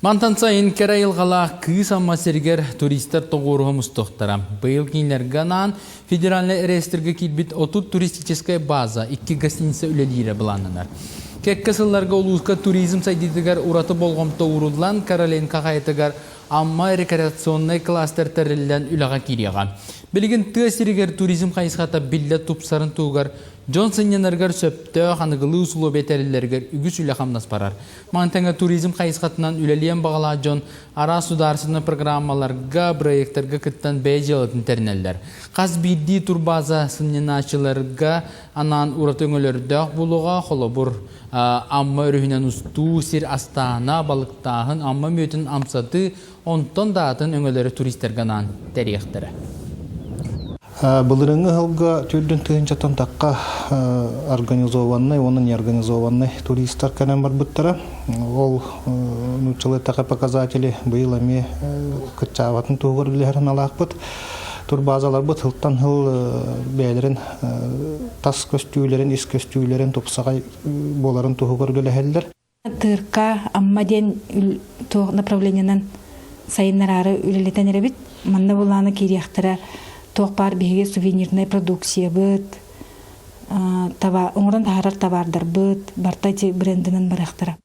Мантан сайын кэрэ айылҕалаах Кыыс Амма сиригэр туристар тоҕуоруһа мустуохтара. Быйыл кинилэргэ анаан федеральнай реестргэ киирбит 30 туристическай база, икки гостиница үлэлиирэ былааннанар. Кэккэ сылларга улууска туризм сайдыытыгар ураты болҕомто ууруллан, Короленко хайатыгар Амма рекреационнай кластер тэриллэн үлэҕэ киириэҕэ. Билигин тыа сиригэр туризм хайысхата биллэ тупсарын туһугар дьон сынньанарыгар сөптөөх аныгылыы усулуобуйа тэриллэригэр үгүс үлэ-хамнас барар. Маны тэҥэ туризм хайысхатынан үлэлиэн баҕалаах дьон араас судаарыстыбаннай программаларга, бырайыактарга кыттан бэйэ дьыалатын тэринэллэр. Хас биирдии турбааза сынньанааччыларга анаан ураты өҥөлөрдөөх буолуоҕа, холобур, Амма өрүһүнэн устуу, сир астааһына, балыктааһын, Амма мүөтүн амсатыы, онтон да атын өҥөлөрү туристарга анаан тэрийиэхтэрэ. Былырыыҥҥы ыһылга төрдүн тыһыынчаттан тахха организованнай уонна неорганизованнай туристар кэлэн барбыттара. Ол нууччалыы эттэххэ показатели быйыл эмиэ кыччаабатын туһугар үлэһэр аналаахпыт. Турбаазаларбыт сылтан сыл бэйэлэрин тас көстүүлэрин, ис көстүүлэрин тупсаҕай буоларын туһугар үлэлэһэллэр. Тыырка Амма диэн туох направлениенан сайыннараары үлэлэтэн эрэбит. Манна булаана киириэхтэрэ туох баар биһиги сувенирнай продукциябыт, оҥорон таһаарар табаардарбыт барыта ити брендинэн барыахтара.